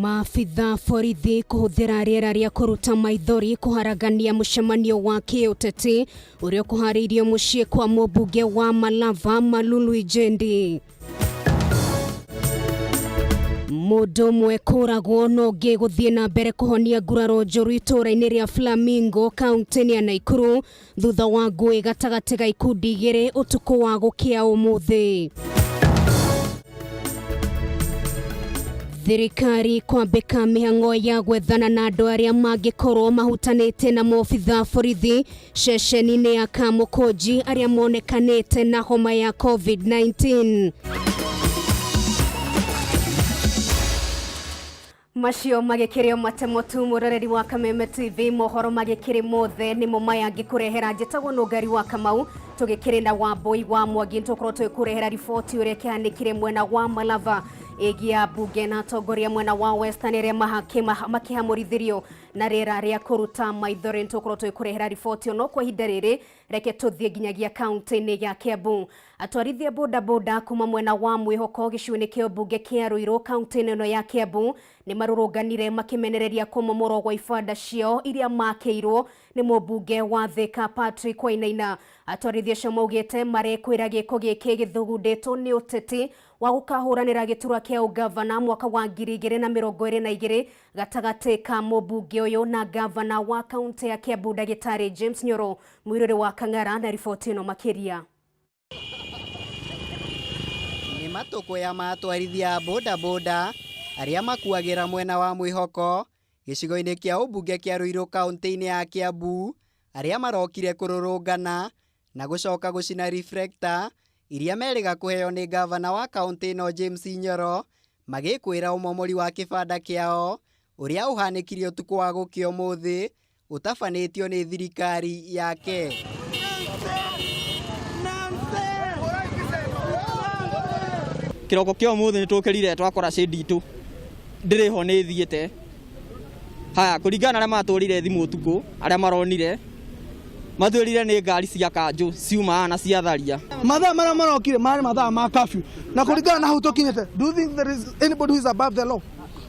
Maabitha borithi kũhũthĩra rĩera rĩa kũruta maithori kũharagania mũcemanio wa kĩũteti ũrĩa ũkũharĩirio mũciĩ kwa mũmbunge wa Malava Malulu Injendi. Mũndũ ũmwe kũragwo na ũngĩ gũthiĩ na mbere kũhonia nguraro njũru itũũra-inĩ rĩa Flamingo kaunti-inĩ ya Naikuru thutha wa ngũĩ gatagatĩ ga ikundi igĩrĩ ũtukũ wa gũkĩa ũmũthĩ. Thirikari kwambĩka mĩhang'o ya gwethana na andũ arĩa mangĩkorwo mahutanĩte na maobitha borithi ceceni-inĩ ya Kamũkũnji arĩa monekanĩte na homa ya COVID-19. Macio magĩkĩrĩ o matemo tu mũroreri wa Kameme TV, mohoro magĩkĩrĩ mothe nĩmo maya ngĩkũrehera. Njĩtagwo Nũngari wa Kamau, tũgĩkĩrĩ na Wambũi wa Mwangi, nĩtũgũkorwo tũgĩkũrehera riboti ũrĩa kĩhanĩkire mwena wa Malava ĩgiĩ ambunge na atongoria mwena wa Western arĩa makĩhamũrithirio na rĩera rĩa kũruta maithori. Nĩtũgũkorwo tũgĩkũrehera riboti no kwa ihinda rĩrĩ reke tũthiĩ nginyagia kaunti-inĩ ya Kiambu. Atwarithia bodaboda kuma mwena wa Mwĩhoko gĩcigo-inĩ kĩa ũmbunge kĩa Ruiru kaunti-inĩ ĩno ya Kiambu nĩ marũrũnganire makĩmenereria kũmomorwo gwa ibanda ciao iria makĩirwo nĩ mũmbunge wa Thika Patrick Wainaina. Atwarithia acio maugĩte marekwĩra gĩko gĩkĩ gĩthugundĩtwo nĩ ũteti wa gũkahũranĩra gĩturwa kĩa ũgavana mwaka wa 2022 gatagatĩ ka mũmbunge ũyũ na gavana wa kaunti ya Kiambu ndagĩtarĩ James Nyoro. Mũirũrĩ wa Kang'ara na riboti ĩno makĩria. Nĩ matũkũya ma atwarithia a bodaboda arĩa makuagĩra mwena wa Mwĩhoko gĩcigo-inĩ kĩa ũmbunge kĩa Ruiru kaunti-inĩ ya Kiambu arĩa marokire kũrũrũngana na gũcoka gũcina reflector iria merĩga kũheo nĩ gavana wa kaunti ĩno James Nyoro magĩkwĩra ũmomori wa kĩbanda kĩao ũrĩa ũhanĩkire ũtukũ wa gũkĩa ũmũthĩ ũtabanĩtio nĩ thirikari yake. Kĩroko kĩa ũmũthĩ nĩ tũkĩrire twakora shade itũ ndĩrĩ ho nĩ ĩthiĩte. Haya, kũringana na arĩa matũrire thimũ ũtukũ, arĩa maronire, matwĩrire nĩ ngari cia kanjũ ciuma haha na ciatharia. Mathaa marĩa marokire marĩ mathaa ma curfew na kũringana na hau tũkinyĩte, do you think there is anybody who is above the law?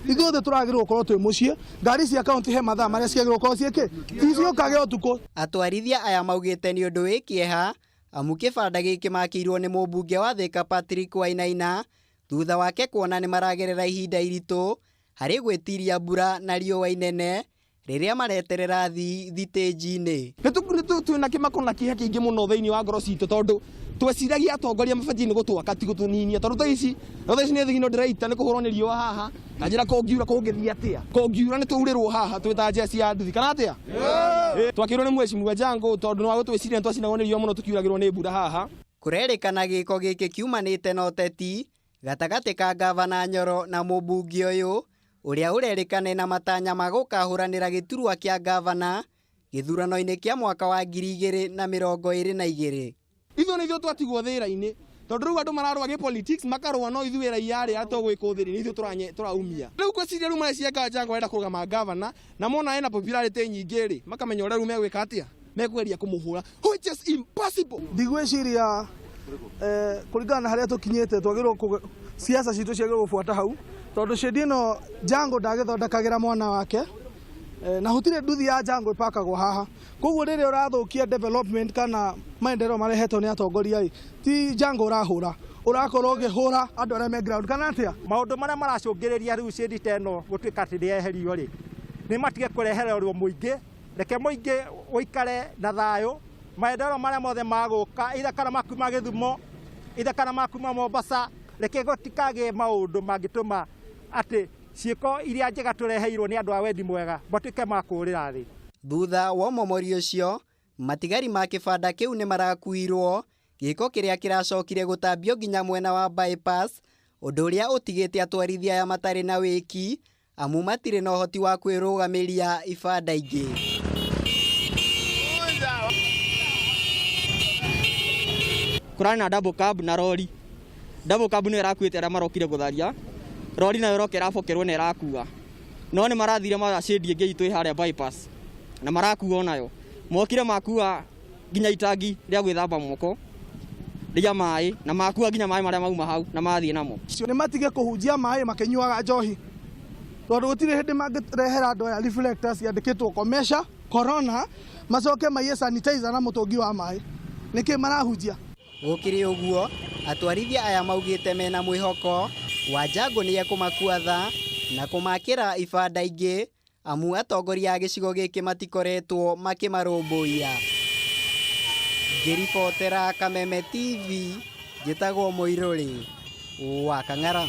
Ithuothe tũragĩrĩirwo gũkorwo twĩ mũciĩ, ngari cia kaunti he mathaa marĩa ciagĩrĩirwo gũkorwo ciĩkĩ, iciũkage ũtukũ. Atwarithia aya maugĩte nĩ ũndũ wĩ kĩeha amu kĩbanda gĩkĩ makĩirwo nĩ mũmbunge wa Thika Patrick Wainaina thutha wake kuona nĩ maragerera ihinda iritũ harĩ gwĩtiria mbura na riũa inene rĩrĩa mareterera thitĩnji-inĩ. Twĩna kĩmako na kĩeha kĩingĩ mũno thĩinĩ wa ngoro citũ tondũ tweciragia atongoria mabatiĩ nĩ gũtwaka ti gũtũninia tondũ thaa ici nĩ thigino ndĩraita nĩ kũhũrwo nĩ riũa haha na njĩra kũngiura kũngĩthiĩ atĩa kũngiura nĩ tũurĩrwo haha twĩ ta njeci ya nduthi kana atĩa twakĩrwo nĩ mheshimiwa Jango tondũ nĩ wagũtwĩciria nĩ twacinagwo nĩ riũa mũno tũkiuragĩrwo nĩ mbura haha. Kũrerĩkana gĩko gĩkĩ kiumanĩte na ũteti gatagatĩ ka gavana Nyoro na mũmbunge ũyũ ũrĩa ũrerĩkana na matanya ma gũkahũranĩra gĩturwa kĩa gavana gĩthurano-inĩ kĩa mwaka wa 2022. Ithuĩ nĩ ithuĩ twatigwo thĩra-inĩ tondũ rĩu andũ mararũa gĩ politics makarũa no ithuĩ raia arĩa tũgwĩkwo thĩrĩ nĩ ithuĩ tũraumia. Rĩu ngwĩciria rĩu mareciria Jango arenda kũrũgama gavana na mona ena popularity nyingĩ rĩ makamenya ũrĩa rĩu megwĩka atĩa mekũgeria kũmũhũra which is impossible. Ndigwĩciria kũringana na harĩa tũkinyĩte twagĩrĩirwo siasa citũ ciagĩrĩirwo gũbuata hau tondũ shade ĩno Jango ndagĩthondekagĩra mwana wake na gũtirĩ nduthi ya Jango ĩpakagwo haha. Koguo rĩrĩa ũrathũkia development kana maendeleo marehetwo nĩ atongoria ĩ ti Jango ũrahũra, ũrakorwo ũkĩhũra andũ arĩa me ground kana atĩa? Maũndũ marĩa maracũngĩrĩria rĩu shade ta ĩno gũtuĩka atĩ nĩ yeherio rĩ, nĩ matige kũrehererwo mũingĩ, reke mũingĩ ũikare na thayũ, maendeleo marĩa mothe magũka either kana makuma Gĩthumo, either kana makuma Mombasa, reke gũtikagĩe maũndũ mangĩtũma atĩ ciĩko iria njega tũreheirwo nĩ andũ a wendi mwega matuĩke ma kũũrĩra thĩ. Thutha wa ũmomori ũcio, matigari ma kĩbanda kĩu nĩ marakuirwo, gĩko kĩrĩa kĩracokire gũtambio nginya mwena wa bypass, ũndũ ũrĩa ũtigĩte atwarithia aya matarĩ na wĩki, amu matirĩ na ũhoti wa kwĩrũgamĩria ibanda ingĩ. Kũrarĩ na double cab na rori. Double cab nĩyo ĩrakuĩte arĩa marokire gũtharia, rori nayo ĩroka ĩrabokerwo na ĩrakua. No nĩ marathire moya shade ĩngĩ itũ ĩ harĩa bypass na marakua onayo. Mokire makua nginya itangi rĩa gwĩthamba moko rĩa maĩ na makua nginya maĩ marĩa mauma hau na mathiĩ namo. Nĩ matige kũhunjia maĩ makĩnyuaga njohi. Tondu gutire hindi mangirehera andu aya reflectors ciandikitwo komesha corona macoke maiye sanitizer na mutungi wa mai, niki marahunjia? Gũkĩrĩ ũguo, atwarithia aya maugĩte mena mwĩhoko Wanjangũ nĩ ekũmakua tha na kũmakĩra ibanda ingĩ, amu atongoria a gĩcigo gĩkĩ matikoretwo makĩmarũmbũiya. Ngĩribotera Kameme TV, njĩtagwo Mũirũrĩ wa Kang'ara.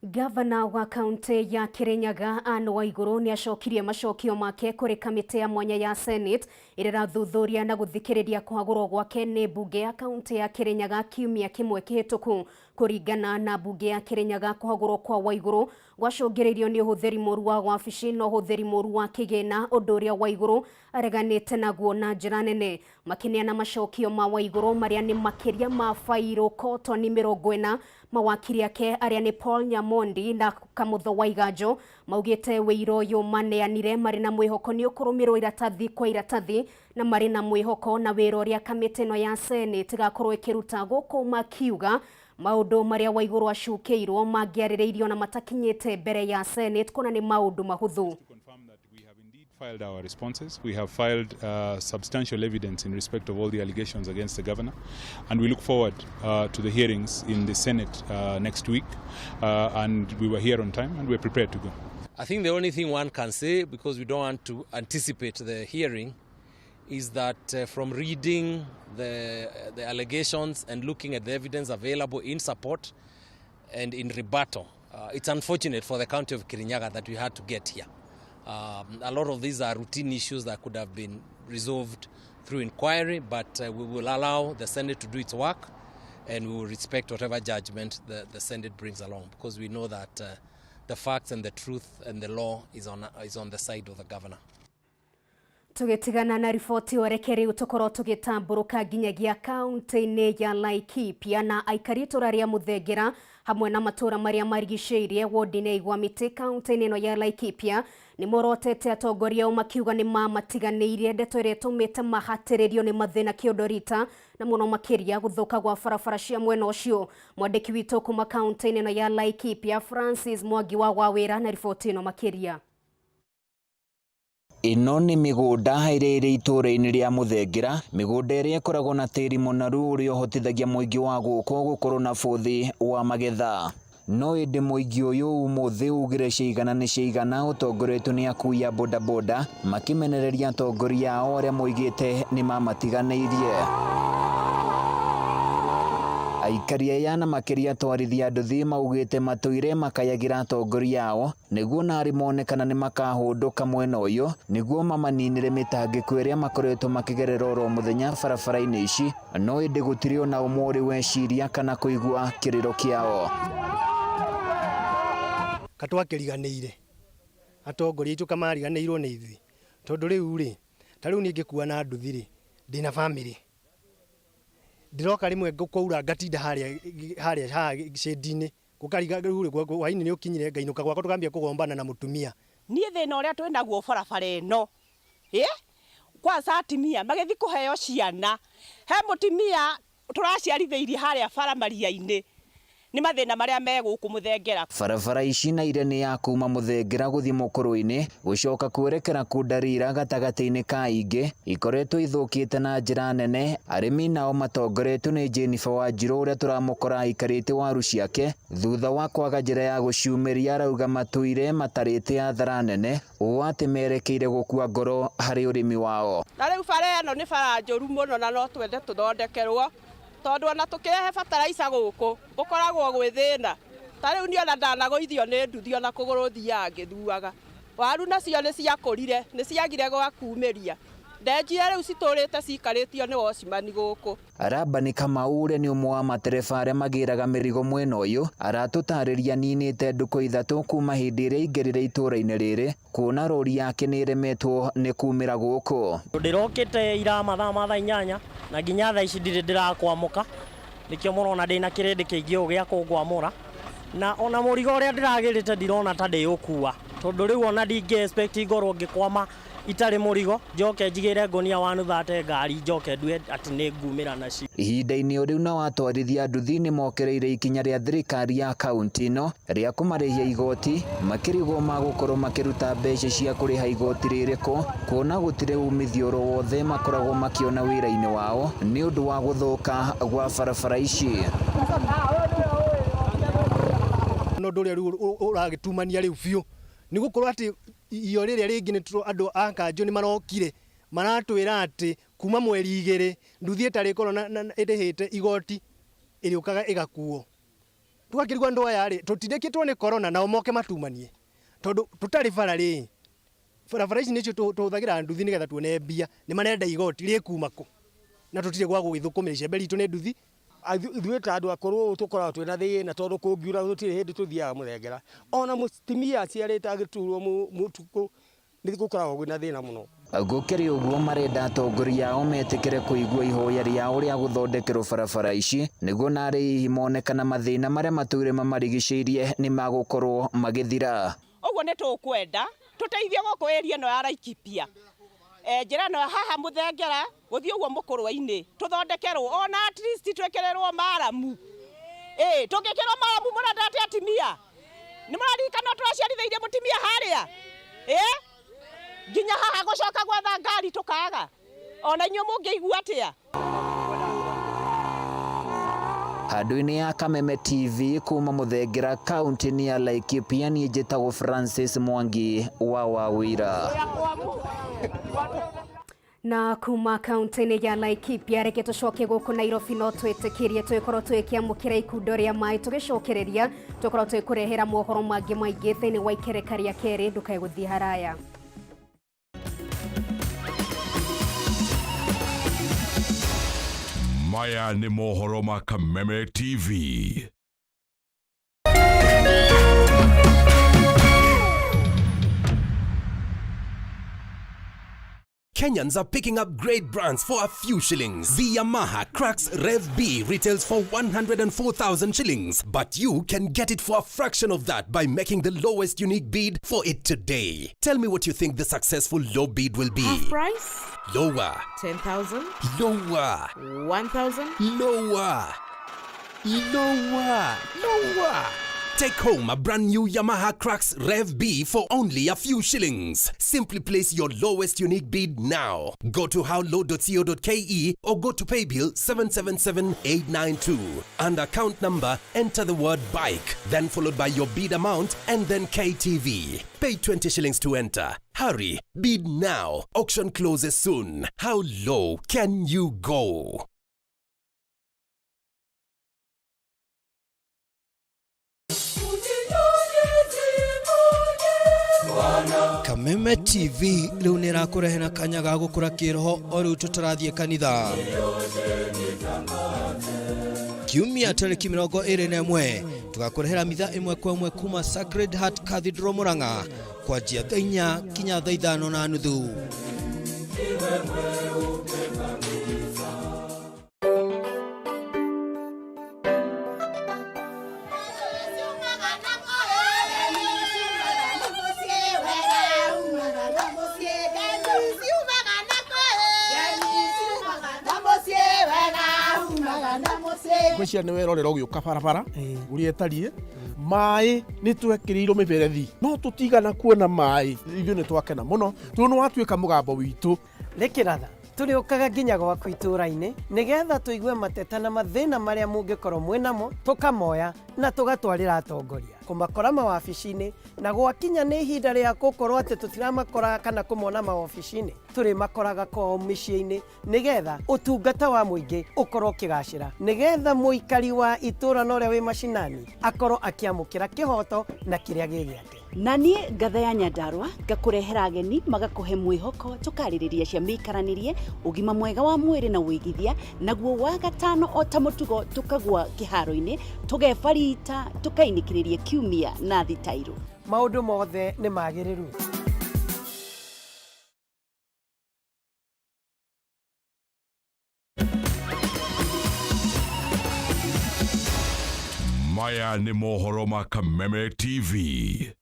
Gavana wa kaunti ya Kirinyaga Anne Waiguru nĩ acokirie macokio make kũrĩ kamĩtĩ ya mwanya ya Senate ĩrĩa ĩrathuthuria na gũthikĩrĩria kũhagũrwo gwake nĩ mbunge ya kaunti ya Kirinyaga kiumia kĩmwe kĩhĩtũku. Kũringana na mbunge ya Kirinyaga, kũhagũrwo kwa Waiguru gwacũngĩrĩirio nĩ ũhũthĩri mũru wa wabici na ũhũthĩri mũru wa kĩgĩna, ũndũ ũrĩa Waiguru areganĩte naguo na njĩra nene. Makĩneana macokio ma Waiguru marĩa nĩ makĩria ma fairo kotoni 40, mawakiri ake arĩa nĩ Paul Nyamondi na Kamutho Waiganjo maugĩte wĩira ũyũ maneanire marĩ na mwĩhoko nĩ ũkũrũmĩrwo iratathi kwa iratathi, na marĩ na mwĩhoko na wĩra ũrĩa kamĩtĩ ĩno ya Senate ĩgakorwo ĩkĩruta gũkũ, makiuga maũndũ marĩa Waiguru acukĩirwo mangĩarĩrĩirio na matakinyĩte mbere ya Senate kuona nĩ maũndũ mahũthũ. Filed our responses. We have filed substantial evidence in respect of all the allegations against the governor, and we look forward to the hearings in the Senate next week. And we were here on time, and we're prepared to go. I think the only thing one can say, because we don't want to anticipate the hearing, is that from reading the allegations and looking at the evidence available in support and in rebuttal, it's unfortunate for the county of Kirinyaga that we had to get here. A lot of these are routine issues that could have been resolved through inquiry, but we will allow the Senate to do its work, and we will respect whatever judgment the Senate brings along, because we know that the facts and the truth and the law is on the side of the governor. Tũgĩtigana na riboti oreke rĩu tũkorwo tũgĩtambũrũka nginyagia kaunti-inĩ ya Laikipia, na aikari itũra rĩa Mũthengera hamwe na matũra marĩa marigicĩirie wodi-inĩ ya Igwamĩtĩ kaunti-inĩ ĩno ya Laikipia nĩ morotete atongoria ao makiuga nĩ mamatiganĩirie, ndeto ĩrĩa ĩtũmĩte mahatĩrĩrio nĩ mathĩna kĩũndorita na mũno makĩria gũthũka gwa barabara cia mwena ũcio. Mwandĩki witũ kuma kaunti-inĩ ĩno ya Laikipia, Francis Mwangi wa Wawĩra, na riboti ĩno makĩria. Ĩno nĩ mĩgũnda ĩrĩa ĩrĩ itũũra-inĩ rĩa Mũthengera, mĩgũnda ĩrĩa ĩkoragwo na tĩri mũnoru ũrĩa ũhotithagia mũingĩ wa gũkũ gũkorwo na bũthi wa magetha. No ĩndĩ mũingĩ ũyũ ũmũthĩ ugire ciigana nĩ ciigana, ũtongoretio nĩ akui a bodaboda makĩmenereria atongoria ao arĩa moigĩte nĩ mamatiganĩirie. Aikari aya na makĩria atwarithia nduthi maugĩte matũire makayagĩra atongoria ao nĩguo narĩ mone kana nĩ makahũndũka mwena ũyũ nĩguo mamaninĩre mĩtangĩko ĩrĩa makoretwo makĩgerera oro mũthenya barabara-inĩ ici, no ĩndĩ gũtirĩ ona ũmwe ũrĩ weciria kana kũigua kĩrĩro kĩao. Katwakĩriganĩire atongoria aitũ, kamariganĩirwo nĩ ithuĩ, tondũ rĩu rĩ, ta rĩu niĩ ngĩkua na nduthi rĩ, ndĩna bamĩrĩ, ndĩroka rĩmwe kwaura ngatinda harĩa harĩa haha cĩndi-inĩ, gũkariga rĩu rĩ, hwainĩ nĩ ũkinyire ngainũka gwakwa tũkambia kũgombana na mũtumia. Niĩ thĩna ũrĩa twĩ naguo barabara ĩno ĩ kwanza atimia magĩthiĩ kũheo ciana, he mũtimia tũraciarithĩirie harĩa bara maria-inĩ nĩ mathĩna marĩa me gũkũ Mũthengera. Barabara ici na iria nĩ ya kuma Mũthengera gũthiĩ Mũkũrũ-inĩ gũcoka kwerekera Kundarira gatagatĩ-inĩ ka ingĩ ikoretwo ithũkĩte na njĩra nene. Arĩmi nao matongoretio nĩ Jennifer Wanjirũ, ũrĩa tũramũkora aikarĩte waru ciake thutha wa kwaga njĩra ya gũciumĩria, arauga matũire matarĩte athara nene ũũ atĩ merekeire gũkua ngoro harĩ ũrĩmi wao. Na rĩu bara ĩno nĩ bara njũru mũno na no twende tũthondekerwo, tondũ ona tũkĩrehe bataraica gũkũ gũkoragwo gwĩ thĩna. Ta rĩu niĩ ona ndanagũithio nĩ nduthi, ona kũgũrũ thiaga ngĩthuaga. Waru nacio nĩ ciakũrire, nĩ ciagire gwa kumĩria, ndenjire rĩu citũrĩte cikarĩtio nĩ wocimani gũkũ. Rabani Kamau, ũrĩa nĩ ũmwe wa matereba arĩa magĩraga mĩrigo mwena ũyũ, aratũtarĩria ninĩte ndukũ 3 kuma hĩndĩ ĩrĩa aingĩrire itũũra-inĩ rĩrĩ kuona rori yake nĩ ĩremetwo nĩ kumĩra gũkũ. Ndĩrokĩte ira mathaa ma thaa 8 na nginya thaa ici ndirĩ ndĩrakwamũka, nĩkĩo mũrona ndĩna kĩrĩndĩ kĩingĩ ũũ gĩa kũngwamũra, na ona mũrigo ũrĩa ndĩragĩrĩte ndirona ta ndĩũkua, tondũ rĩu ona ndingĩ expect ngorwo ngĩkwama Itarĩ mũrigo njoke njigĩre ngũnia 130 ngari njoke ndue atĩ nĩ ngumĩra nacio. Ihinda-inĩ o rĩu nao atwarithia nduthi nĩ mokereire ikinya rĩa thirikari ya kaunti ĩno rĩa kũmarĩhia igoti makĩrigwo magũkorwo makĩruta mbeca cia kũrĩha igoti rĩrĩkũ kuona gũtirĩ umithio oro wothe makoragwo makĩona wĩra-inĩ wao nĩ ũndũ wa gũthũka gwa barabara ici. No ũndũ ũrĩa rĩu ũragĩtumania rĩu biũ nĩ gũkorwo atĩ iyo rĩrĩa rĩngĩ nĩ andũ a kanjũ nĩ marokire maratwĩra atĩ kuma mweri 2 nduthi ĩtarĩ ĩkorwo ĩrĩhĩte igoti ĩrĩũkaga ĩgakuo. Tũgakĩrigwo andũ aya rĩ tũtindĩkĩtwo nĩ corona nao moke matumanie tondũ tũtarĩ bara rĩ barabara ici nĩcio tũhũthagĩra nduthi nĩgetha tuone mbia nĩ marenda igoti rĩkuma kũ na tũtirĩ gwa gũgĩthũkũmĩra icembe ritũ nĩ nduthi. Ithuĩ ta andũ akũrũ tũkoragwo twĩna thĩna tondũ kũngiura gũtirĩ hĩndĩ tũthiaga mũthengera ona mũtumia aciarĩte agĩturwo mũtukũ nĩ gũkoragwo kwĩna thĩna mũno. Gũkĩrĩ ũguo marenda atongoria ao metĩkĩre kũigua ihoya rĩao rĩa gũthondekerwo barabara ici nĩguo narĩ hihi mone kana mathĩna marĩa matũire mamarigicĩirie nĩ magũkorwo magĩthira. Ũguo nĩ tũkwenda tũteithio gũkũ area ĩno ya Laikipia njĩra ĩno haha mũthengera gũthiĩ ũguo mũkũrwe-inĩ tũthondekerwo ona at least twĩkĩrĩrwo maramu. Tũngĩkĩrwo maramu mũrenda atĩ atimia nĩ mũraririkana tũraciarithĩirie mũtimia harĩa nginya haha gũcoka gwetha ngari tũkaga ona inyuĩ mũngĩigua atĩa. Handũ-inĩ ya Kameme TV kuma Muthengera kaunti-inĩ ya Laikipia niĩ njĩtagwo Francis Mwangi wa Wawira. Na kuma kaunti-inĩ ya Laikipia reke tũcoke gũkũ Nairobi no twĩtĩkĩrie twĩkorwo twĩkĩamũkĩra ikundo rĩa maĩ tũgĩcokereria tũkorwo twĩkũrehera mohoro mangĩ maingĩ thĩinĩ wa ikereka rĩa kerĩ ndũkae gũthiĩ haraya. Maya nĩ mohoro ma Kameme TV. Kenyans are picking up great brands for a few shillings. The Yamaha Crux Rev B retails for 104,000 shillings, but you can get it for a fraction of that by making the lowest unique bid for it today. Tell me what you think the successful low bid will be. Half price? Lower. 10,000? Lower. 1,000? Lower. Lower. Lower. Take home a brand new Yamaha Crux Rev B for only a few shillings. Simply place your lowest unique bid now. Go to howlow.co.ke or go to paybill 777892. And account number, enter the word bike, then followed by your bid amount and then KTV. Pay 20 shillings to enter. Hurry, bid now. Auction closes soon. How low can you go? Kameme TV rĩu nĩ ĩrakũrehera kanya ga gũkũra kĩroho o rĩu tũtarathiĩ kanitha. Kiumia tarĩki 21 tũgakũrehera mitha ĩmwe kwa ĩmwe kuma Sacred Heart Cathedral Murang'a kwanjia thaa 4 kinya thaa 5:30. Ngwĩciria nĩ werorera ũgĩũka barabara ũrĩa ĩtariĩ maĩ nĩ twekĩrĩirwo mĩberethi no tũtigana kuona maĩ ithuĩ nĩ twakena mũno tondũ nĩ watuĩka mũgambo witũ. Rĩkĩratha tũrĩũkaga nginya gwaku itũũra-inĩ nĩgetha tũigue mateta na mathĩna marĩa mũngĩkorwo mwĩnamo tũkamoya na tũgatwarĩra atongoria kũmakora mawabici-inĩ na gwakinya nĩ ihinda rĩa gũkorwo atĩ tũtiramakora kana kũmona mawabici-inĩ tũrĩmakoraga kwao mĩciĩ-inĩ nĩgetha ũtungata wa mũingĩ ũkorwo ũkĩgacĩra nĩgetha mũikari wa itũũra na ũrĩa wĩ macinani akorwo akĩamũkĩra kĩhoto na kĩrĩa gĩ gĩake. Na niĩ ngatha ya Nyandarua ngakũrehera ageni magakũhe mwĩhoko tũkarĩrĩria cia mĩikaranĩrie ũgima mwega wa mwĩrĩ na ũigithia naguo wa gatano o ta mũtugo tũkagwa kĩharo-inĩ tũgebarita tũkainĩkĩrĩria kiumia na thitairũ. Maũndũ mothe nĩ magĩrĩru. Maya nĩ mohoro ma Kameme TV.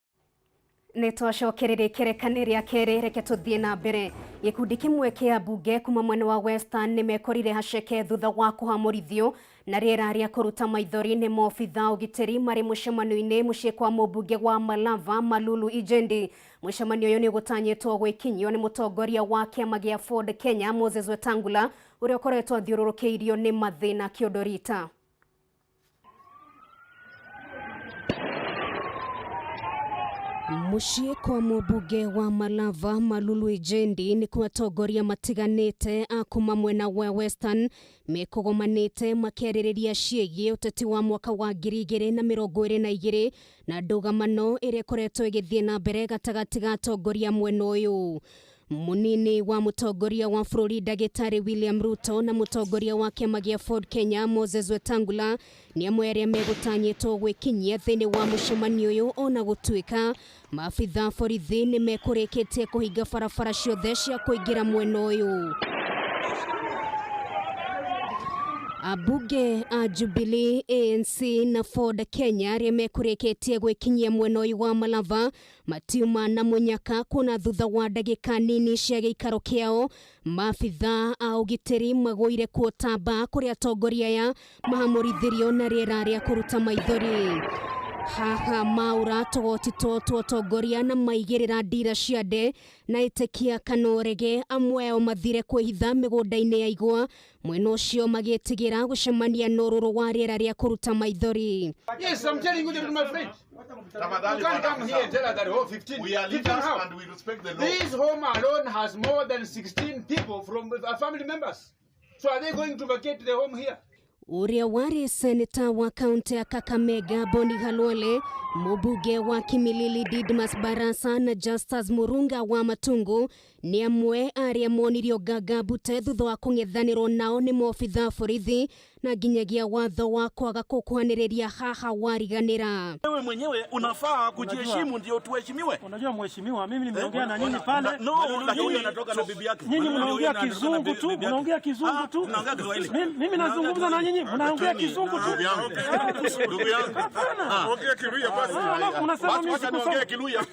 Nĩ twacokereria ikerekane rĩa kerĩ, reke tũthiĩ na mbere. Gĩkundi kĩmwe kĩa mbunge kuma mwena wa Western nĩ mekorire haceke thutha wa kũhamũrithio na rĩera rĩa kũruta maithori nĩ maobitha ũgitĩri marĩ mũcemanio-inĩ mũciĩ kwa mũmbunge wa Malava Malulu Ijendi. Mũcemanio ũyũ nĩ ũgũtanyĩtwo gwĩkinyio nĩ mũtongoria wa kĩama gĩa Ford Kenya Moses Wetangula, ũrĩa ũkoretwo athiũrũrũkĩirio nĩ mathĩna kĩondorita. Mũciĩ kwa mũmbunge wa Malava Malulu Ijendi nĩ kwa atongoria matiganĩte a kuma mwena wa Western mekũgomanĩte makĩarĩrĩria ciĩgiĩ ũteti wa mwaka wa 2022 na ndũgamano ĩrĩa ĩkoretwo ĩgĩthiĩ na mbere gatagatĩ ga atongoria mwena ũyũ. Munini wa mũtongoria wa bũrũri Ndagĩtarĩ William Ruto na mũtongoria wa kĩama gĩa Ford Kenya Moses Wetangula nĩ amwe arĩa megũtanyĩtwo gwĩkinyia thĩinĩ wa mũcemanio ũyũ, ona gũtuĩka maabitha borithi nĩ mekũrĩkĩtie kũhinga barabara ciothe cia kũingĩra mwena ũyũ. Abunge a Jubilee, ANC na Ford Kenya arĩa mekũrĩkĩtie gwĩkinyia mwena ũyũ wa Malava matiuma na mũnyaka kuona thutha wa ndagĩka nini cia gĩikaro kĩao maabitha a ũgitĩri magũire kuo tamba kũrĩa atongoria aya mahamũrithirio na rĩera rĩa kũruta maithori. Haha maura tũgoti tũtũ atongoria na maigĩrĩra ndira cia nde na ĩtĩkia kana ũrege, amwe ao mathire kwĩhitha mĩgũnda-inĩ ya igwa mwena ũcio magĩtigĩra gũcemania na ũrũrũ wa rĩera rĩa kũruta maithori. Yes, I'm telling you that, my friend. You can't come here and tell us that, oh, 15. We are 15 leaders how? and we respect the law. This home alone has more than 16 people from family members. So are they going to vacate the home here? Ũrĩa warĩ seneta wa kaunti ya Kakamega Boni Khalwale, mũmbunge wa Kimilili Didmas Barasa na Justus Murunga wa Matungu nĩ amwe arĩa monirio nganga mbute thutha wa kũng'ethanĩrwo nao nĩ maobitha borithi na nginyagia watho wa kwaga gũkuhanĩrĩria haha wariganĩra. Wewe mwenyewe unafaa kujiheshimu ndio tuheshimiwe. Unajua mheshimiwa, mimi nimeongea na nyinyi pale. No, lakini anatoka na bibi yake. Nyinyi mnaongea kizungu tu, mnaongea kizungu tu. Tunaongea Kiswahili. Mimi nazungumza na nyinyi, mnaongea kizungu tu. Ndugu yangu. Ongea Kiluya basi. Unasema mimi Wacha niongee Kiluya.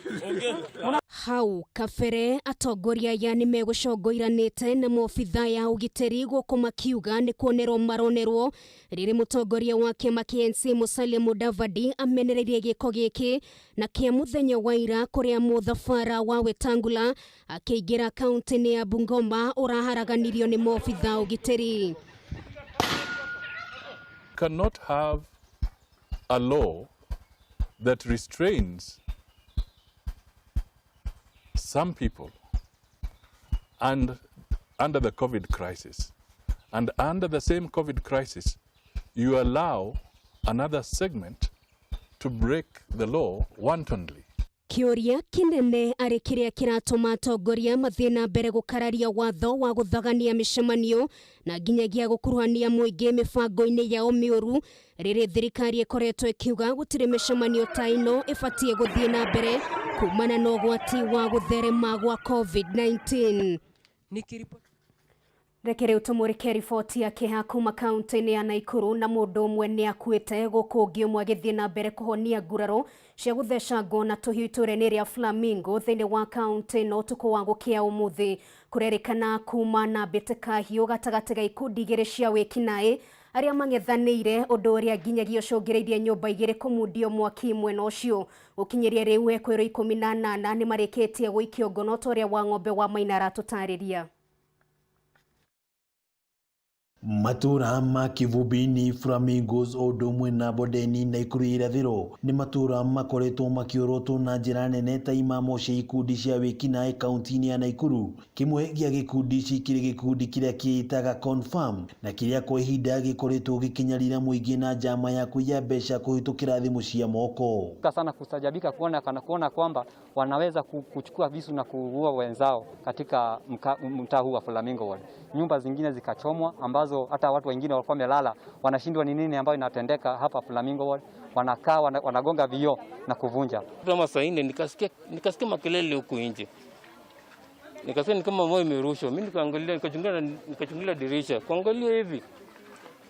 Hau kabere atongoria aya nĩ megũcongoiranĩte na maobitha ya ũgitĩri gũkũ makiuga nĩ kuonerwo maronerwo rĩrĩ mũtongoria wa kĩama kĩa ANC Musalia Mudavadi amenereirie gĩko gĩkĩ na kĩa mũthenya wa ira kũrĩa mũthabara wa Wetangula akĩingĩra kaunti-inĩ ya Bungoma ũraharaganirio nĩ maobitha ũgitĩri. Cannot have a law that restrains some people and under the COVID crisis, and under the same COVID crisis, you allow another segment to break the law wantonly. Kĩũria kĩnene arĩ kĩrĩa kĩratũma atongoria mathiĩ na mbere gũkararia watho wa gũthagania mĩcemanio na nginyagia gũkuruhania mũingĩ mĩbango-inĩ yao mĩũru rĩrĩ thirikari ĩkoretwo ĩkiuga gũtirĩ mĩcemanio ta ĩno ĩbatiĩ gũthiĩ na mbere kumana na ũgwati wa gũtherema gwa COVID-19. Reke rĩu tũmũrĩke riboti ya kĩeha kuma kaunti-inĩ ya Naikuru na mũndũ ũmwe nĩ akuĩte gũkũ ũngĩ ũmwe agĩthiĩ na mbere kũhonia nguraro cia gũthecangwo na tũhiũ itũũra-inĩ rĩa Flamingo thĩinĩ wa kaunti ĩno ũtukũ wa gũkĩa ũmũthĩ. Kũrerĩkana kuma na mbĩtĩka hiũ gatagatĩ ga ikundi igĩrĩ cia wĩkinaĩ arĩa mang'ethanĩire, ũndũ ũrĩa nginyagia ũcũngĩrĩirie nyũmba igĩrĩ kũmundio mwaki mwena ũcio. Gũkinyĩria rĩu ekũĩrwo 18 nĩ marĩkĩtie gũikio ngono ta ũrĩa wa ng'ombe wa Maina aratũtarĩria. Matura ma Kivubini, Flamingos o ũndũ ũmwe na Bondeni Naikuru irathĩro nĩ matura makoretwo makĩorotwo na njĩra nene ta imamo cia ikundi cia wĩkinaĩ kaunti-inĩ ya Naikuru. Kĩmwe gĩa gĩkundi ici kĩrĩ gĩkundi kĩrĩa kĩĩtaga Confirm na kĩrĩa kwa ihinda gĩkoretwo gĩkĩnyarira mũingĩ na njama ya kũiya mbeca kũhĩtũkĩra thimũ cia moko. Sana kustajabika kuona kwamba wanaweza kuchukua visu na kuua wenzao katika mtaa huu wa Flamingo Ward. Nyumba zingine zikachomwa ambazo hata watu wengine walikuwa wamelala wanashindwa ni nini ambayo inatendeka hapa Flamingo Ward, wanakaa wanagonga vioo na kuvunja. Kama saa 4 nikasikia makelele huku nje. Nikasikia ni kama moyo imerushwa. Mimi nikaangalia, nikachungulia dirisha, kuangalia hivi.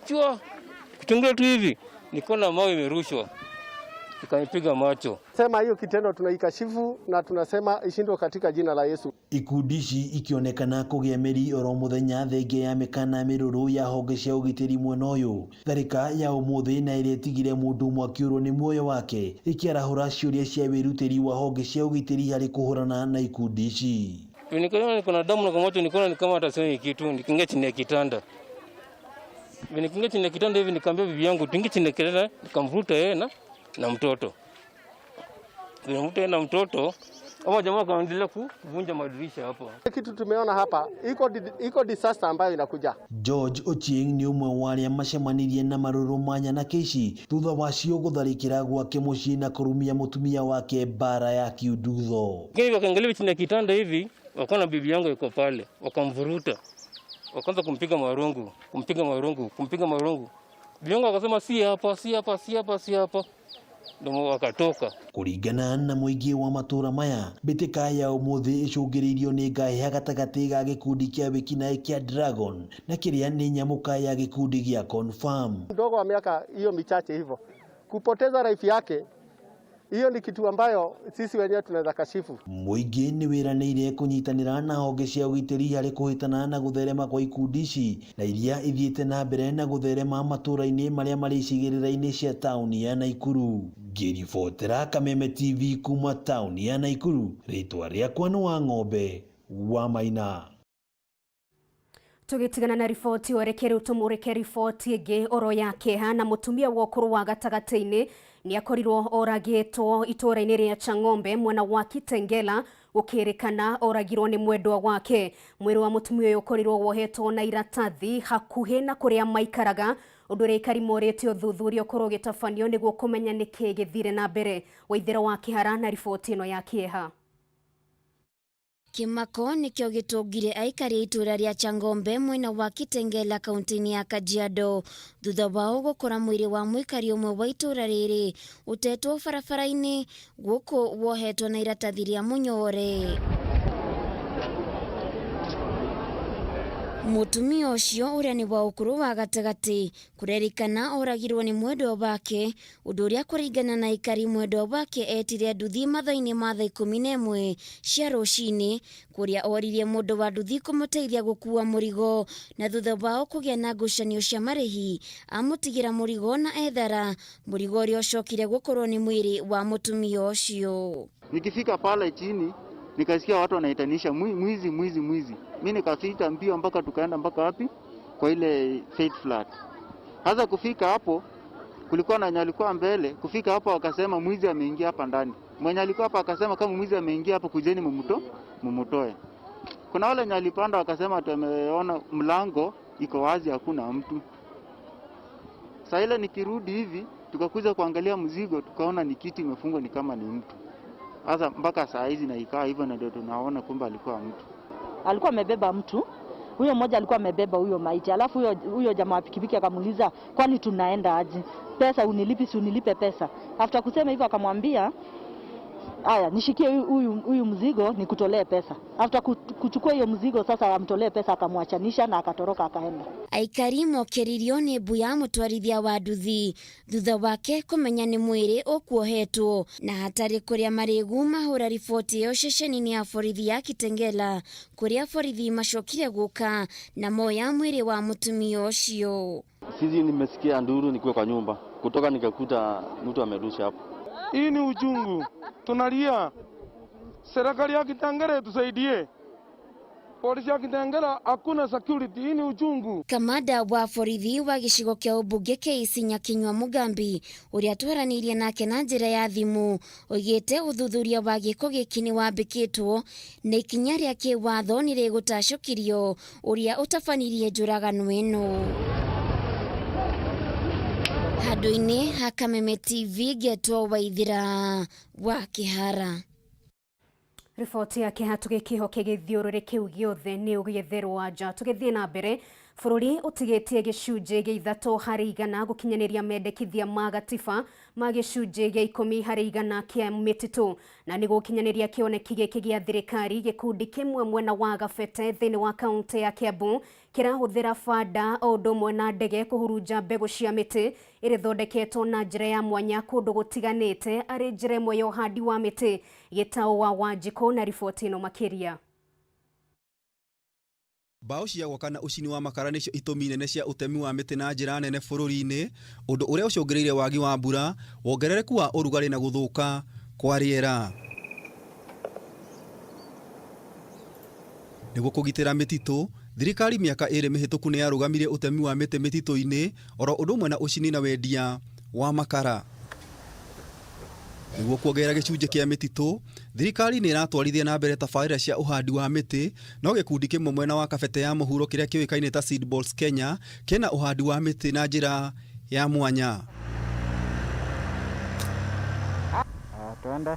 Chua, kuchungulia tu hivi, nikaona mawe imerushwa. Ikanipiga macho. Sema hiyo kitendo tunaikashifu na tunasema ishindwe katika jina la Yesu. Ikundi ici ikionekana kũgĩa mĩri oro mũthenya thengia ya mĩkana mĩrũrũ ya honge cia ũgitĩri mwena ũyũ. Tharĩka ya ũmũthĩ na ĩrĩa ĩtigire mũndũ ũmwe akĩũrwo nĩ muoyo wake ĩkĩarahũra ciũria cia wĩrutĩri wa honge cia ũgitĩri harĩ kũhũrana na ikundi ici. Nikaona niko na damu na kwa macho, nikaona ni kama hata sioni kitu, nikaingia chini ya kitanda. Nikaingia chini ya kitanda hivi, nikaambia bibi yangu tuingie chini ya kitanda, nikamvuta yeye na mtoto. Nikamvuta yeye na mtoto, ama jamaa akaendelea kuvunja madirisha hapo. Kitu tumeona hapa iko disaster ambayo inakuja. George Ochieng nĩ ũmwe wa arĩa macemanirie na marũrũ ma nyanake ici thutha wacio gũtharĩkĩra gwake mũciĩ na kũrumia mũtumia wake mbara ya kiundutho. Lakini wakaangalia chini ya kitanda hivi, wakaona bibi yangu yuko pale, wakamvuruta. Wakaanza kumpiga marungu, kumpiga marungu, kumpiga marungu. Bibi yangu akasema si hapa, si hapa, si hapa, si hapa. Ndio wakatoka. Kũringana na mũingĩ wa matũra maya, mbĩtĩka ya ũmũthĩ ĩcũngĩrĩirio nĩ ngahĩha gatagatĩ ga gĩkundi kĩa wĩkinaĩ kĩa Dragon na kĩrĩa nĩ nyamũka ya gĩkundi gĩa Confirm. Mdogo wa miaka hiyo michache hivyo kupoteza life yake, hiyo ni kitu ambayo sisi wenyewe tunaweza kashifu. Mũingĩ nĩ wĩranĩire kũnyitanĩra na honge cia ũgitĩri harĩ kũhĩtana na gũtherema kwa ikundi ici na iria ithiĩte na mbere na gũtherema matũra-inĩ marĩa marĩ icigĩrĩra-inĩ cia taũni ya Naikuru. Ngĩribotera Kameme TV kuma taũni ya Naikuru, rĩtwa rĩakwa nĩ wa Ng'ombe wa Maina. Tũgĩtigana na riboti oreke rĩu tũmũrĩke riboti ĩngĩ oro ya kĩeha na mũtumia wa ũkũrũ wa gatagatĩ-inĩ nĩ akorirwo oragĩtwo itũũra-inĩ rĩa Chang'ombe mwena wa Kitengela gũkĩrĩkana oragirwo nĩ mwendwa wake. Mwĩrĩ wa mũtumia ũyũ ũkorirwo wohetwo na iratathi hakuhĩ na kũrĩa maikaraga, ũndũ ũrĩa aikari morĩtie ũthuthuria ũkorwo ũgĩtabanio nĩguo kũmenya nĩkĩĩ gĩthire na mbere. Waithera wa Kĩhara na riboti ĩno ya kĩeha. Kĩmako nĩkĩo gĩtũngire aikari a itũũra rĩa Chang'ombe mwena wa Kitengela kaunti-inĩ ya Kajiado thutha wao gũkora mwĩrĩ wa mũikari ũmwe wa itũũra rĩrĩ ũtetwo barabara-inĩ gũkũ wohetwo na iratathi rĩa mũnyore. Mũtumia ũcio ũrĩa nĩ wa ũkũrũ wa gatagatĩ kũrerĩkana oragirwo nĩ mwendwa wake, ũndũ ũrĩa kũringana na aikari mwendwa wake etire nduthi mathaa-inĩ ma thaa 11 cia rũcinĩ kũrĩa oririe mũndũ wa nduthi kũmũteithia gũkua mũrigo na thutha wao kũgĩa na ngucanio cia marĩhi amũtigĩra mũrigo na ethara mũrigo ũrĩa ũcokire gũkorwo nĩ mwĩrĩ wa mũtumia ũcio. Nikifika pale chini nikasikia watu wanaitanisha mwizi mwizi mwizi. Mimi nikafika mbio mpaka tukaenda mpaka wapi? Kwa ile Faith Flat. Hasa kufika hapo kulikuwa na alikuwa mbele, kufika hapo akasema mwizi ameingia hapa ndani. Mwenye alikuwa hapa akasema kama mwizi ameingia hapo kujeni mumutoe. Kuna wale wenye alipanda wakasema tumeona mlango iko wazi hakuna mtu. Sasa ile nikirudi hivi tukakuja kuangalia mzigo tukaona ni kiti imefungwa ni kama ni mtu. Sasa mpaka saa hizi na ikaa hivyo na ndio tunaona kumbe alikuwa mtu. Alikuwa amebeba mtu. Huyo mmoja alikuwa amebeba huyo maiti. Alafu huyo jamaa wa pikipiki akamuuliza kwani tunaenda aje? Pesa unilipi, si unilipe pesa. After kusema hivyo akamwambia aya nishikie huyu mzigo nikutolee pesa. After kuchukua hiyo mzigo sasa amtolee pesa akamwachanisha na akatoroka akaenda. Aikari mokeririo nĩ mbu ya mũtwarithia wa nduthi thutha wake kũmenya nĩ mwĩrĩ ũkuohetwo na hatarĩ kũrĩa marĩgu mahũra riboti ĩyo ceceni-inĩ ya borithi ya Kitengela kũrĩa borithi macokire gũka na moya mwĩrĩ wa mũtumia ũcio. Sisi nimesikia nduru nikiwa kwa nyumba kutoka nikakuta mtu amerusha hapo. Hii ni uchungu, tunalia. Serikali ya Kitengela tusaidie. Polisi ya Kitengela hakuna security, hii ni uchungu. Kamanda wa borithi wa gĩcigo kĩa ũmbunge KC Nyakinyua Mugambi ũrĩa twaranĩirie nake na njĩra ya thimũ oigĩte ũthuthuria wa gĩko gĩkĩ nĩ wambĩkĩtwo na ikinya rĩa kĩwatho nĩ rĩgũtacũkirio ũrĩa ũtabanirie njũragano ĩno. Handũ-inĩ ha Kameme TV ngetwo Waithira wa Kĩhara. Riboti ya kĩeha tũgĩkĩhoke gĩthiũrũrĩ kĩu gĩothe nĩ ũgĩetherwo anja. Tũgĩthiĩ na mbere, Bũrũri ũtigĩtie gĩcunjĩ gĩa 3% gũkinyanĩria mendekithia ma gatiba ma gĩcunjĩ gĩa 10% kĩa mĩtitũ, na nĩ gũkinyanĩria kĩoneki gĩkĩ gĩa thirikari. Gĩkundi kĩmwe mwena wa Gabete thĩinĩ wa kaunti ya Kiambu kĩrahũthĩra banda o ũndũ ũmwe na ndege kũhurunja mbegũ cia mĩtĩ ĩrĩa ĩthondeketwo na njĩra ya mwanya kũndũ gũtiganĩte arĩ njĩra ĩmwe ya ũhandi wa mĩtĩ. Gĩtaũ wa Wanjikũ na riboti ĩno makĩria. Mbaũ cia gwaka na ũcini wa makara nĩcio itũmi nene cia ũtemi wa mĩtĩ na njĩra nene bũrũri-inĩ, ũndũ ũrĩa ũcũngĩrĩirie wagi wa mbura, wongerereku wa ũrugarĩ na gũthũka kwa rĩera. Nĩguo kũgitĩra mĩtitũ, thirikari mĩaka 2 mĩhĩtũku nĩ yarũgamirie ũtemi wa mĩtĩ mĩtitũ-inĩ oro ũndũ ũmwe na ũcini na wendia wa makara. Nĩguo kuongerera gĩcunjĩ kĩa mĩtitũ, thirikari nĩ ĩratwarithia na mbere tabarĩra cia ũhandi wa mĩtĩ, no gĩkundi kĩmwe mwena wa Kabete ya mũhuro kĩrĩa kĩũĩkaine ta Seed Balls Kenya kĩna ũhandi wa mĩtĩ na njĩra ya mwanya. Twende.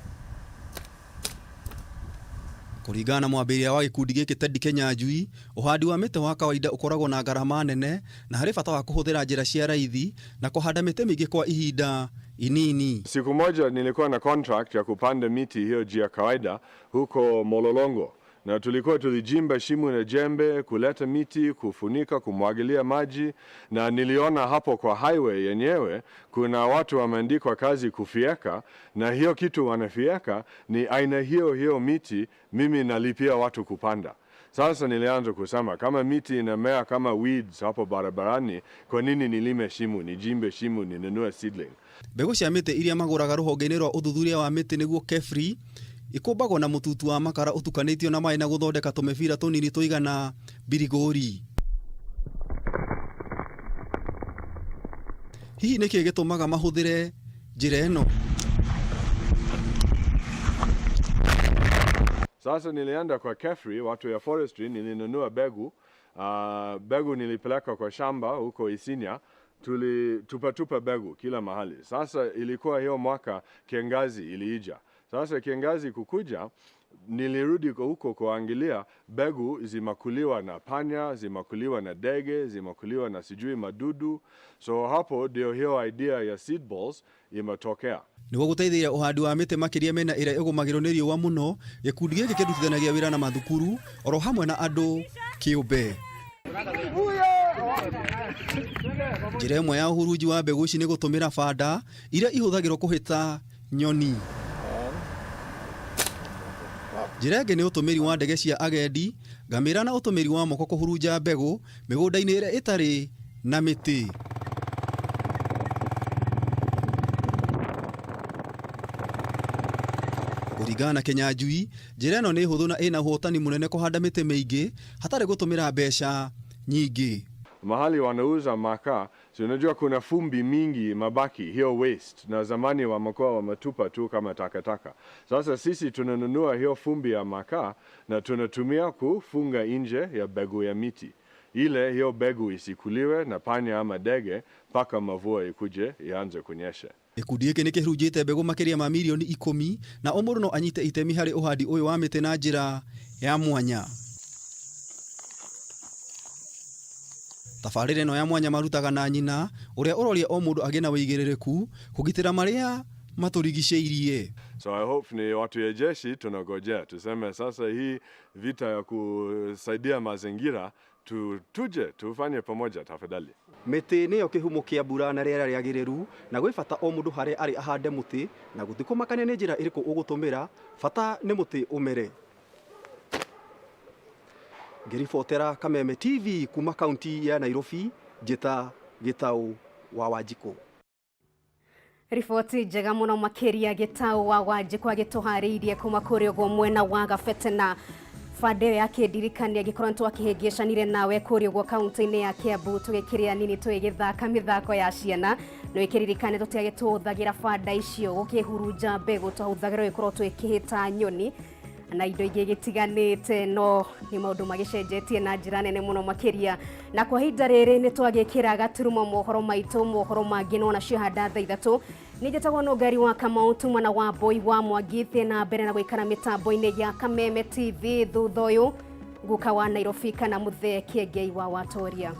Kũringana na mwambĩrĩria wa gĩkundi gĩkĩ Teddy Kenyanjui, ũhandi wa mĩtĩ wa kawaida ũkoragwo na ngarama nene na harĩ bata wa kũhũthĩra njĩra cia raithi na kũhanda mĩtĩ mĩingĩ kwa ihinda inini. Siku moja nilikuwa na contract ya kupanda miti hiyo jia kawaida huko Mololongo, na tulikuwa tulijimba shimo na jembe kuleta miti, kufunika, kumwagilia maji, na niliona hapo kwa highway yenyewe kuna watu wameandikwa kazi kufieka, na hiyo kitu wanafieka ni aina hiyo hiyo miti mimi nalipia watu kupanda. Sasa nilianza kusema kama miti inamea kama weeds hapo barabarani, kwa nini nilime shimo, nijimbe shimo, ninunue seedling? Mbegũ cia mĩtĩ iria magũraga rũhonge-inĩ rwa ũthuthuria wa mĩtĩ nĩguo KEFRI ikũmbagwo na mũtutu wa makara ũtukanĩtio na maĩ na gũthondeka tũmĩbira tũnini tũigana mbirigũri. Hihi nĩkĩ gĩtũmaga mahũthĩre njĩra ĩno? Sasa nilienda kwa KEFRI, watu ya forestry, nilinunua begu. Begu nilipeleka kwa shamba huko Isinya, tulitupa begu kila mahali. Sasa ilikuwa hiyo mwaka kiangazi iliija. Sasa kiangazi kukuja, nilirudi huko kuangalia begu zimakuliwa na panya, zimakuliwa na dege, zimakuliwa na sijui madudu. So hapo ndio hiyo idea ya seed balls imetokea. Nĩguo gũteithĩrĩria ũhandi wa mĩtĩ makĩria mĩena ĩrĩa ĩgũmagĩrwo nĩ riũa mũno, gĩkundi gĩkĩ kĩrutithanagia wĩra na mathukuru oro hamwe na andũ kĩũmbe. Njĩra ĩmwe ya ũhurunji wa mbegũ ici nĩ gũtũmĩra banda iria ihũthagĩrwo kũhĩta nyoni. Njĩra ĩngĩ nĩ ũtũmĩri wa ndege cia agendi, ngamĩra na ũtũmĩri wa moko kũhurunja mbegũ mĩgũnda-inĩ ĩrĩa ĩtarĩ na mĩtĩ. Kũringana na Kenyanjui, njĩra ĩno nĩ hũthũ na ĩna ũhotani mũnene kũhanda mĩtĩ mĩingĩ hatarĩ gũtũmĩra mbeca nyingĩ. Mahali wanauza makaa, si unajua kuna fumbi mingi mabaki, hiyo waste, na zamani wamekuwa wametupa tu kama takataka. Sasa sisi tunanunua hiyo fumbi ya makaa na tunatumia kufunga nje ya begu ya miti. Ile hiyo begu isikuliwe na panya ama dege mpaka mvua ikuje ianze kunyesha. Gĩkundi gĩkĩ nĩ kĩhurunjĩte mbegũ makĩria ma mirioni 10 na o mũndũ no anyite itemi harĩ ũhandi ũyũ wa mĩtĩ na njĩra ya mwanya. Tabarĩra ĩno ya mwanya marutaga na nyina ũrĩa ũroria o mũndũ agĩe na wĩigĩrĩrĩku kũgitĩra marĩa matũrigicĩirie. So I hope ni watu ya jeshi tunagojea tuseme sasa hii vita ya kusaidia mazingira tuje tufanye pamoja tafadhali. Mĩtĩ nĩyo kĩhumo kĩa mbura na rĩera rĩagĩrĩru, na gwĩ bata o mũndũ harĩa arĩ ahande mũtĩ, na gũtikũmakania nĩ njĩra ĩrĩkũ ũgũtũmĩra, bata nĩ mũtĩ ũmere. Ngĩribotera Kameme TV kuma kaunti ya Nairobi, njĩta Gĩtaũ wa Wanjikũ. Riboti njega mũno makĩria Gĩtaũ wa Wanjikũ agĩtũharĩirie kuma kũrĩa ũguo mwena wa Gabete na bande ĩyo ya kĩndirikania angĩkorwo nĩtwakĩhĩngĩcanire nawe kũrĩa ũguo kaunti-inĩ ya Kiambu tũgĩkĩrĩa nini tũgĩgĩthaka mĩthako ya ciana, no ĩkĩririkane tũtiagĩtũhũthagĩra banda icio gũkĩhurunja mbegũ, twahũthagĩra gũgĩkorwo tũgĩkĩhĩta nyoni na indo ingĩ gĩtiganĩte, no nĩ maũndũ magĩcenjetie na njĩra nene mũno makĩria. Na kwa ihinda rĩrĩ nĩ twagĩkĩra gaturumo mohoro maitũ, mohoro mangĩ no nacio handa thaa 3. Nĩ njĩtagwo Nũngari wa Kamau, tuma na wa Boy wa Mwangi, thiĩ na mbere na gũikara mĩtambo-inĩ ya Kameme TV. Thutha ũyũ guka wa Nairobi kana Mũthee Kĩengei wa Watoria.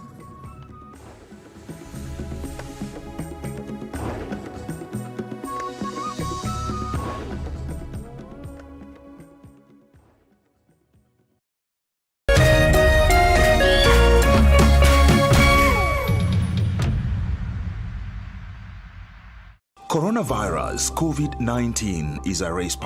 Coronavirus COVID-19 is a respiratory